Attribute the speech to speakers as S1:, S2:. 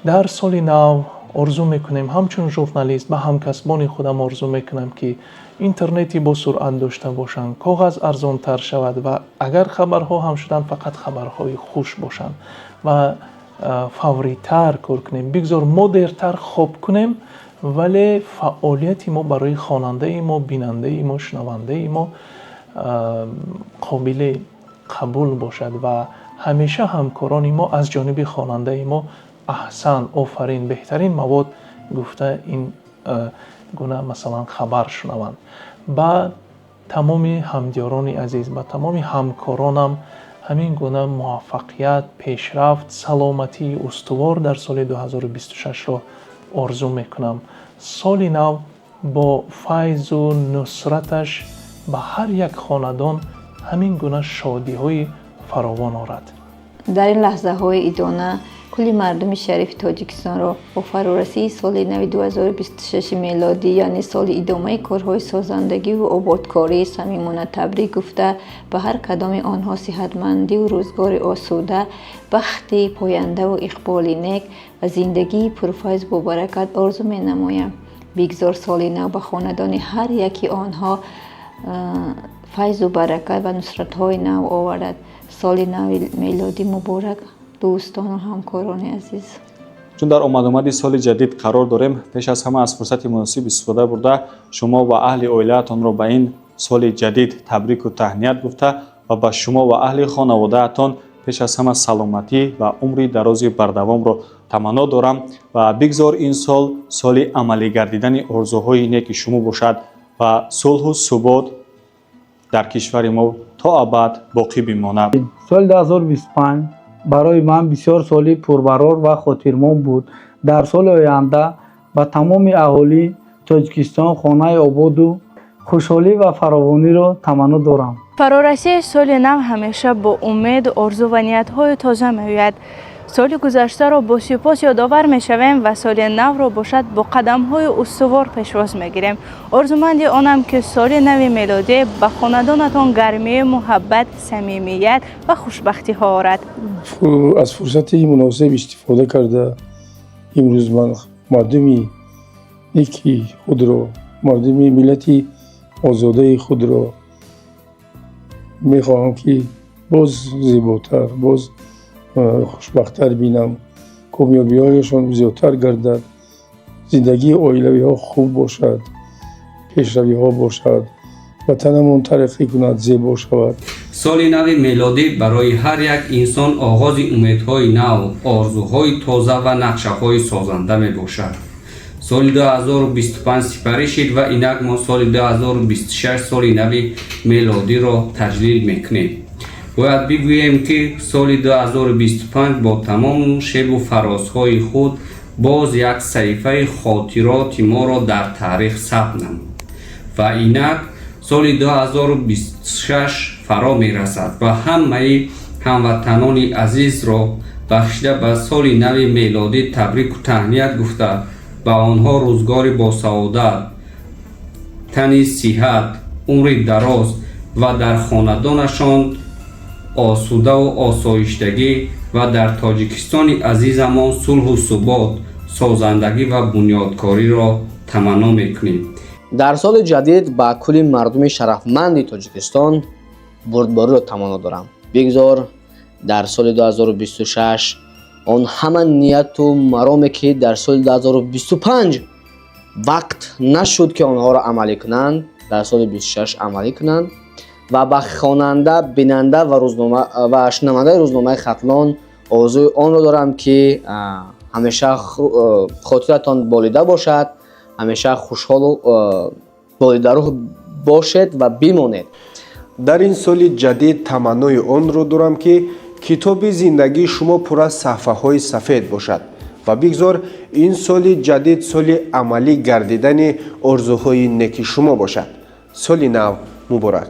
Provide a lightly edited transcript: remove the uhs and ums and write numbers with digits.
S1: Дар соли нав орзу мекунем, ҳамчун журналист ба ҳамкасбони худам орзу мекунам, ки интернети босуръат дошта бошанд, коғаз арзонтар шавад ва агар хабарҳо ҳам шуданд, фақат хабарҳои хуш бошанд ва фавритар кор кунем. Бигзор мо дертар хоб кунем, вале фаъолияти мо барои хонандаи мо, бинандаи мо, шунавандаи мо қобили қабул бошад ва ҳамеша ҳамкорони мо аз ҷониби хонандаи мо аҳсан, офарин, беҳтарин мавод гуфта ин гуна, масалан, хабар шунаванд. Ба тамоми ҳамдиёрони азиз, ба тамоми ҳамкоронам ҳамин гуна муваффақият, пешрафт, саломатии устувор дар соли 2026-ро орзу мекунам. Соли нав бо файзу нусраташ ба ҳар як хонадон ҳамин гуна шодиҳои фаровон орад.
S2: Дар ин лаҳзаҳои идона кулли мардуми шарифи Тоҷикистонро бо фарорасии соли нави 2026 мелодӣ, яъне соли идомаи корҳои созандагиву ободкорӣ, самимона табрик гуфта, ба ҳар кадоми онҳо сиҳатмандиву рӯзгори осуда, бахти пояндаву иқболи нек ва зиндагии пурфайзу бобаракат орзу менамоям. Бигзор соли нав ба хонадони ҳар яки онҳо файзу баракат ва нусратҳои нав оварад. Соли нави мелодӣ муборак, дӯстону ҳамкорони азиз!
S3: Чун дар омадомади соли ҷадид қарор дорем, пеш аз ҳама аз фурсати муносиб истифода бурда, шумо ва аҳли оилаатонро ба ин соли ҷадид табрику таҳният гуфта ва ба шумо ва аҳли хонаводаатон пеш аз ҳама саломатӣ ва умри дарози бардавомро таманно дорам ва бигзор ин сол соли амалӣ гардидани орзуҳои неки шумо бошад ва сулҳу субот дар кишвари мо то абад боқӣ бимонад.
S4: Соли 2025 барои ман бисёр соли пурбарор ва хотирмон буд. Дар соли оянда ба тамоми аҳолии Тоҷикистон хонаи ободу хушҳолӣ ва фаровониро таманно дорам.
S5: Фарорасии соли нав ҳамеша бо умеду орзу ва ниятҳои тоза меояд. Соли гузаштаро бо сипос ёдовар мешавем ва соли навро бошад, бо қадамҳои устувор пешвоз мегирем. Орзуманди онам, ки соли нави мелодӣ ба хонадонатон гармии муҳаббат, самимият ва хушбахтиҳо орад.
S6: Аз фурсати муносиб истифода карда, имрӯз ман мардуми неки худро, мардуми миллати озодаи худро мехоҳам, ки боз зеботар, боз хушбахттар бинам, комёбиҳояшон зиёдтар гардад, зиндагии оилавиҳо хуб бошад, пешравиҳо бошад, ватанамон тараққӣ кунад, зебо шавад.
S7: Соли нави мелодӣ барои ҳар як инсон оғози умедҳои нав, орзуҳои тоза ва нақшаҳои созанда мебошад. Соли 2025 сипарӣ шид ва инак мо соли 2026, соли нави мелодиро таҷлил мекунем. Бояд бигӯем, ки соли 2025 бо тамому шебу фарозҳои худ боз як саҳифаи хотироти моро дар таърих сабт намуд ва инак соли 2026 фаро мерасад ва ҳамаи ҳамватанони азизро бахшида ба соли нави мелодӣ табрику таҳният гуфта, ба онҳо рӯзгори босаодат, тани сиҳат, умри дароз ва дар хонадонашон осудаву осоиштагӣ ва дар Тоҷикистони азизамон сулҳу субот, созандагӣ ва бунёдкориро таманно мекунем.
S8: Дар соли ҷадид ба кулли мардуми шарафманди Тоҷикистон бурдбориро таманно дорам. Бигзор дар соли 2026 он ҳама нияту мароме, ки дар соли 2025 вақт нашуд, ки онҳоро амалӣ кунанд, дар соли 26 амалӣ кунанд ва ба хонанда, бинанда ва рӯзнома ва шунавандаи рӯзномаи Хатлон орзуи онро дорам, ки ҳамеша хотиратон болида бошад, ҳамеша хушҳолу болидарӯҳ бошед ва бимонед.
S9: Дар ин соли ҷадид таманнои онро дорам, ки китоби зиндагии шумо пур аз саҳфаҳои сафед бошад ва бигзор ин соли ҷадид соли амалӣ гардидани орзуҳои неки шумо бошад. Соли нав муборак!